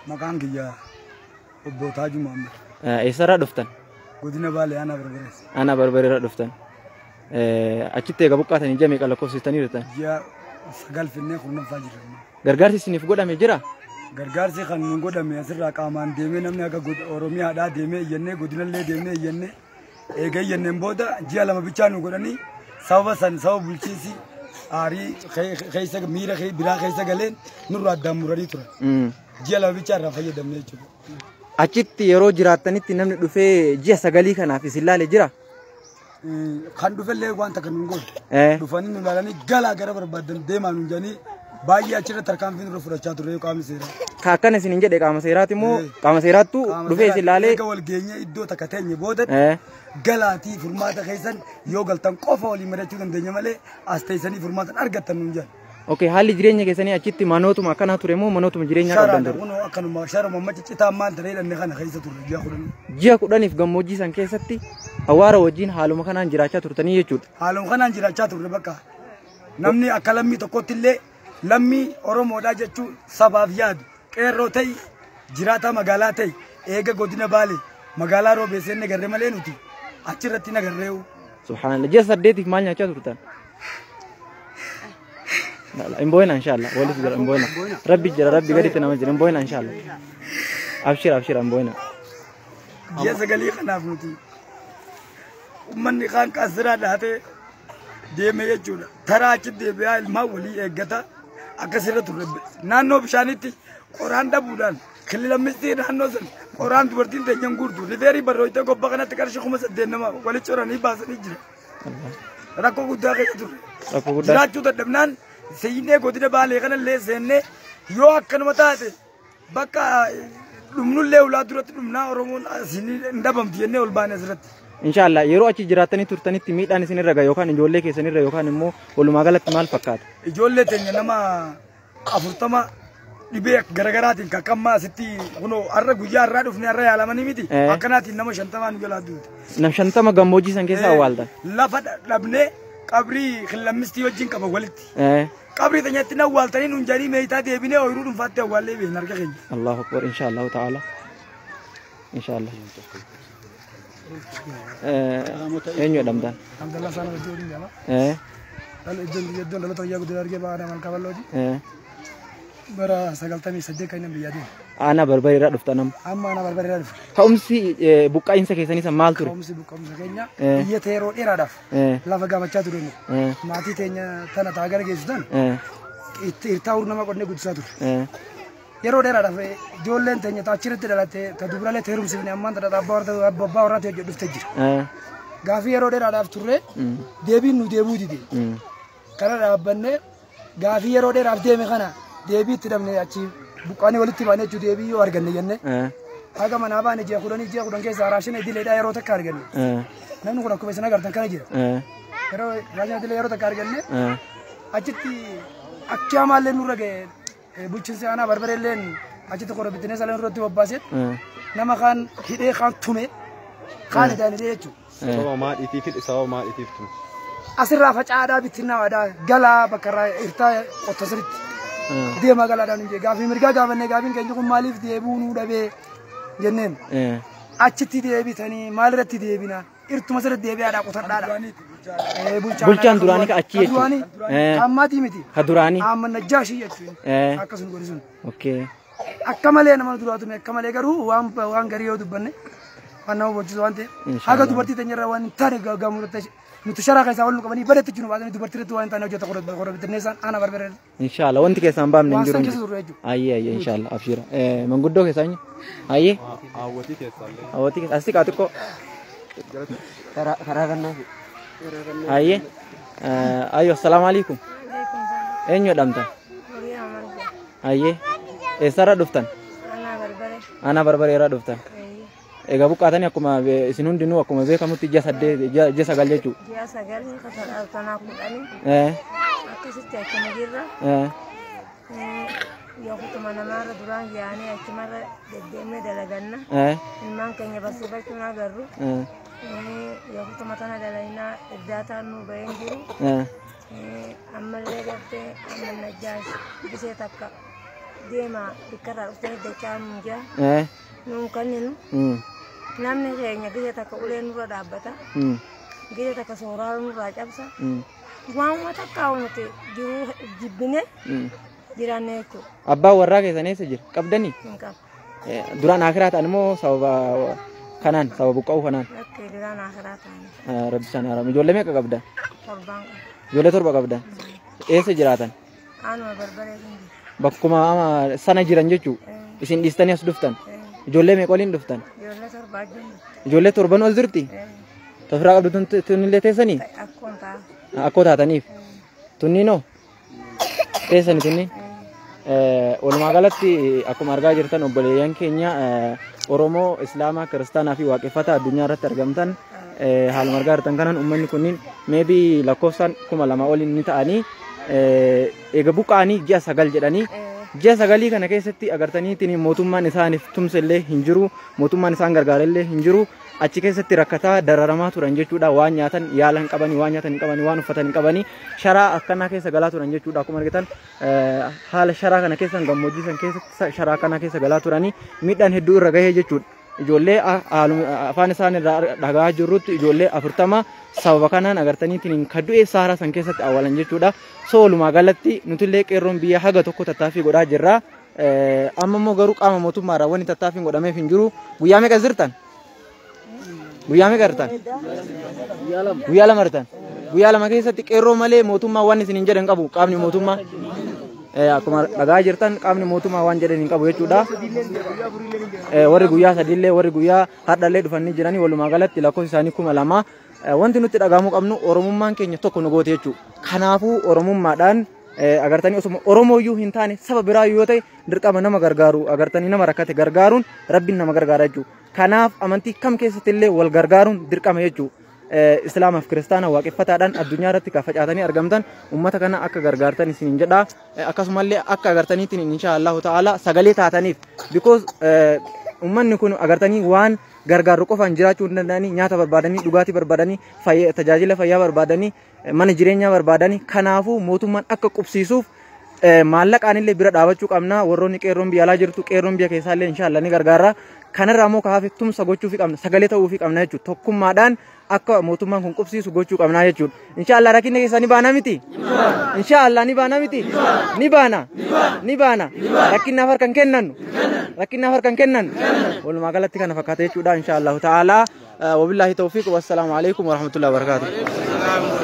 Maqaan kiyya obbo Taajuu Mahammad. Eessarraa dhuftan? Godina Baalee aanaa Barbareessa. Aanaa Barbareerraa dhuftan. Achitti eega buqqaatanii ji'a meeqa lakkoofsistanii jirtan? Ji'a 9 finnee 10ffaa jirra. Gargaarsi isiniif godhame jira? Gargaarsi kan nu godhame asirraa qaamaan deemee namni akka Oromiyaadhaa deemee iyyannee godinallee deemnee iyyannee eega iyyanneen booda ji'a 2 bichaa nu godhanii sababa san sababa bulchiinsi aarii keessa miira biraa keessa galeen nurraa addaan muranii turan. Ji'a 2 bichaa irraa fayyadamne jechuudha. Achitti yeroo jiraattanitti namni dhufee ji'a 9 kanaaf isin laale jira? Kan dhufellee waan takka nu godhu. Dhufanii nu laalanii galaa gara barbaadan deemaa nu jedhanii baay'ee achirra tarkaanfii nurra fudhachaa turre qaamni seeraa. Ka akkana isin hin jedhe qaama seeraati immoo qaama seeraattu dhufee isin laalee. Eega wal geenye iddoo takka teenye booda galaatii furmaata keessan yoo galtan qofa waliin mari'achuu dandeenya malee as teessanii furmaata argattan nuun jedhan. Okay, haalli jireenya keessanii achitti manootuma akkanaa ture moo manootuma jireenyaa qabdan ture? Kunoo akkanuma sharuma amma ciccitaa maal ta'ee hidhanne kana keessa turre ji'a 10. Ji'a 10f gammoojjii san keessatti awwaara wajjin haaluma kanaan jiraachaa turtanii jechuudha. Haaluma kanaan jiraachaa turre bakka. Namni akka lammii tokkotti illee lammii Oromoodhaa jechuun sabaaf yaadu qeerroo ta'e jiraataa magaalaa ta'e eega godina Baalee magaalaa Roobee seenne garree malee nuti achirratti nagarree'u. Subhaanallah ji'a 8f maal nyaachaa turtan? Hin boo'ina inshallah waliif jira hin boo'ina rabbi jira rabbi gaditti nama jira hin boo'ina inshallah abshira abshira hin boo'ina. Ji'a 9 kanaaf nuti uummanni kaan qasiraa dhahatee deeme jechuudha. Taraa achi deebi'aa ilmaan walii eeggata akkasirra turre. Naannoo bishaanitti qoraan dhabuudhaan kilila mistii naannoo san qoraan dubartiin teenyaan guurtu rifeerii barrooyitee gobba kanatti qarshii 8,000 nama walitti coranii baasanii jira. Rakkoo guddaa keessa turre. Rakkoo guddaa. Jiraachuu dadhabnaan seennee godina Baalee kanallee seennee yoo akkanuma taate bakka dhumnullee ulaa duratti dhumnaa Oromoon asiin hin dhabamti jennee ol baane asirratti. Inshallah yeroo achi jiraattanii turtanitti miidhaan isin irra gahe yookaan ijoollee keessan irra yookaan immoo walumaa galatti maal fakkaata? Ijoollee teenya nama 40 dhibee garaagaraatiin kakkammaa asitti kunoo har'a guyyaa har'aa dhufne har'a yaalamanii miti akkanaatiin nama 50 nu jalaa duute. Nam 50 gammoojjii san keessa awwaaltan. Lafa dhabnee qabrii killammistii wajjin qaba walitti. Qabrii teenyatti na awwaaltanii nuun jedhanii meeshaa deebinee ooyiruu dhuunfaatti awwaallee beekna harka keenya. Allahu akbar inshallah ta'ala. Inshallah. Eenyu jedhamtan? Abdallah Saana Wajjii waliin jedhama. Iddoon dhaloota guyyaa guddina argee ba'aa malkaa bal'ooti. Bara 98 kan inni biyyaa deeme. Aanaa Barbareerraa dhuftan amma. Amma aanaa Barbareerraa dhufe. Ka'umsi buqqaa'insa keessanii san maal ture? Ka'umsi buqqa'umsa keenya biyya yeroo dheeraadhaaf lafa gaafachaa ture nu. Maatii teenya tana taa gara geessu tan itti hirtaa nama qonnee guddisaa ture. Yeroo dheeraadhaaf ijoolleen teenya taa achirratti dhalatte ta dubaralee heerumsifne ammaan tana abbaa warraatti hojii dhuftee jira. Gaafii yeroo dheeraadhaaf turre deebiin nu deebuu dide. Kana dhaabbannee gaafii yeroo dheeraaf deeme kana deebii itti dhabne achi buqqaanii walitti baanee jechuun deebii yoo arganne jenne. Haga manaa baane ji'a 10 ji'a 10 keessa raashina idileedhaa yeroo takka arganne. Namni kun akkuma isin agartan kana jira. Yeroo raashina idilee yeroo takka arganne achitti achi hamaallee nurra ga'e bulchiinsi aanaa Barbareelleen achitti qorra bittinneessa illee nurratti bobbaasee nama kaan hidhee kaan tume kaan hidhaan hidhee jechuudha. Sababa maaliitiif hidhe sababa maaliitiif tume? Asirraa faca'aadhaa bittinnaa'aadhaa galaa bakka irraa hirtaa qottasiritti. Deemaa galaadhaan hin jee gaafii mirgaa gaafannee gaafiin keenya kun maaliif deebuu nuu dhabee jenneen. Achitti deebitanii maalirratti deebina irtuma sirriitti deebi'aadhaa qotadhaadha. Bulchaan duraanii ka achi jechuudha. Ka ammaatii miti. Ka duraanii. Amma Najjaashii jechuudha. Akkasuma godhi sun. Okay. Akka malee nama duraa tume akka malee garuu waan garii yoo dubbanne waan nama boonchisu waan ta'eef haga dubartii teenyarraa waan hin taane gaamurratti nuti sharaa keessaa wal nu qabanii badetti jiru baasanii dubartii irratti waan hin taane hojjeta qorra bittinneessaan aanaa Barbaree. Inshallah wanti keessaan baafne hin Waan jiru. san keessa turre jechuudha. Ayyee ayyee inshallah abshira. Manguddoo keessaa eenyu? Ayyee. Hawwatii keessaa illee. Hawwatii keessa asii kaa xiqqoo. Karaa kannaa. Ayyee. Ayyo assalaamu alaikum. Eenyu jedhamtan? Ayyee. Eessarraa dhuftan? Aanaa Barbareerraa dhuftan. Egaa buqqaatanii akkuma isin hundinuu akkuma beekamutti ji'a 8 ji'a 9 jechuudha. Ji'a 9 tanaa 10 akkasitti achuma jirra. Yoo kutuma namaarra duraan yaanee achumarra deddeemnee dalaganna. Ilmaan keenya barsiifachuun agarru. Yoo kutuma tana dalagnaa iddaataan nuu baheen jiru. Ammallee gartee amma Najjaash bisee takka Deema bikkarraa dhuftanii dachaa nuun jaa. Nuun kenninu. Namni keenya gija takka ulee nurra dhaabbata. Gija takka sooraa nurraa cabsa. Waanuma takkaa nuti jiruu jibbine jiraanne jechuudha. Abbaan warraa keessan eessa jira? Qabdanii? Hin qabu. Duraan akiraa ta'an immoo sababa kanaan sababa buqqa'uu kanaan. Lakkee duraan akiraa ta'an. Rabbi isaan haaramu. Ijoollee meeqa qabda? Torbaan qaba. Ijoollee 7 qabda. Eessa jiraatan? Aanuma barbaree hin jiru. Bakkuma sana jiran jechuudha. Isin dhiistanii as dhuftan. Ijoollee meeqa waliin dhuftan? Ijoollee 7 wajjin. Ijoollee 7 ol jirti? Tofiraa qabdu tunillee teessanii? Akkoon ta'a. Akkoo taataniif. Tunniinoo? Teessani tunniin? Walumaa galatti akkuma argaa jirtan obboleeyyan keenya Oromoo, Islaamaa, Kiristaanaa fi Waaqeffataa addunyaa irratti argamtan haaluma argaa jirtan kanaan uummanni kunniin meebii lakkoofsaan 2000 oliin ni ta'anii eega buqqa'anii ji'a 9 jedhanii ji'a 9 kana keessatti agartaniitiin mootummaan isaaniif tumsa illee hin jiru, mootummaan isaan gargaara illee hin jiru. Achi keessatti rakkataa dararamaa turan jechuudha. Waan nyaatan yaala hin qabanii, waan nyaatan hin qabanii, waan uffatan hin qabanii, sharaa akkanaa keessa galaa turan jechuudha. Akkuma argitan haala sharaa kana keessa gammoojjii san keessatti sharaa akkanaa keessa galaa turanii miidhaan hedduu irra gahee jechuudha. Ijoollee afaan isaan irraa dhagaa jirrutti ijoollee 40 sababa kanaan agartaniitiin kan du'e saaraa san keessatti awwaalan jechuudha. So walumaa galatti nutillee qeerroon biyya haga tokko tattaaffii godhaa jirra. Amma immoo garuu qaama mootummaarraa wanni tattaaffiin godhameef hin jiru. Guyyaa meeqa jirtan? Guyyaa meeqa jirtan? Guyyaa 2 jirtan. Guyyaa 2 keessatti qeerroo malee mootummaa waan isin hin jedhan qabu qaamni mootummaa. Akkuma dhagaa jirtan qaamni mootummaa waan jedhan hin qabu jechuudha. Warri guyyaa 3 illee warri guyyaa har'allee dhufanii jiranii walumaa galatti lakkoofsi isaanii 2000. Wanti nutti dhagahamuu qabnu Oromummaan keenya tokko nu goote jechuudha. Kanaafuu Oromummaadhaan agartanii osuma Oromooyyuu hin taane saba biraa yoo ta'e dirqama nama gargaaru agartanii nama rakkate gargaaruun Rabbiin nama gargaara jechuudha. Kanaaf amantii kam keessatti illee wal gargaaruun dirqama jechuudha. Islaamaaf Kiristaana waaqeffataadhaan addunyaa irratti kan facaatanii argamtan uummata kana akka gargaartan isiniin jedha. Akkasumallee akka agartaniitiin insha Allahu ta'ala sagalee taataniif because uummanni kun agartanii waan gargaaru qofaan jiraachuu hin danda'anii nyaata barbaadanii dhugaatii barbaadanii tajaajila fayyaa barbaadanii mana jireenyaa barbaadanii kanaafuu mootummaan akka qubsiisuuf maallaqaan illee bira dhaabachuu qabna. Warroonni qeerroon biyya alaa jirtu qeerroon biyya keessaa illee insha Allah ni gargaara. Kanarraa immoo kaafee tumsa gochuufi qabna sagalee ta'uufi qabna jechuudha. Tokkummaadhaan akka mootummaan kun qubsiisu gochuu qabna jechuudha. Insha Allah rakkinni keessaa ni baana miti? Insha Allah ni baana miti? Ni baana? Ni baana? Rakkinnaaf harka hin kennannu? Rakkinnaaf harka hin kennannu? Walumaa galatti kana fakkaata jechuudha insha Allah ta'ala. Wabillahi tawfiiq wassalaamu alaikum warahmatullahi wabarakatuh.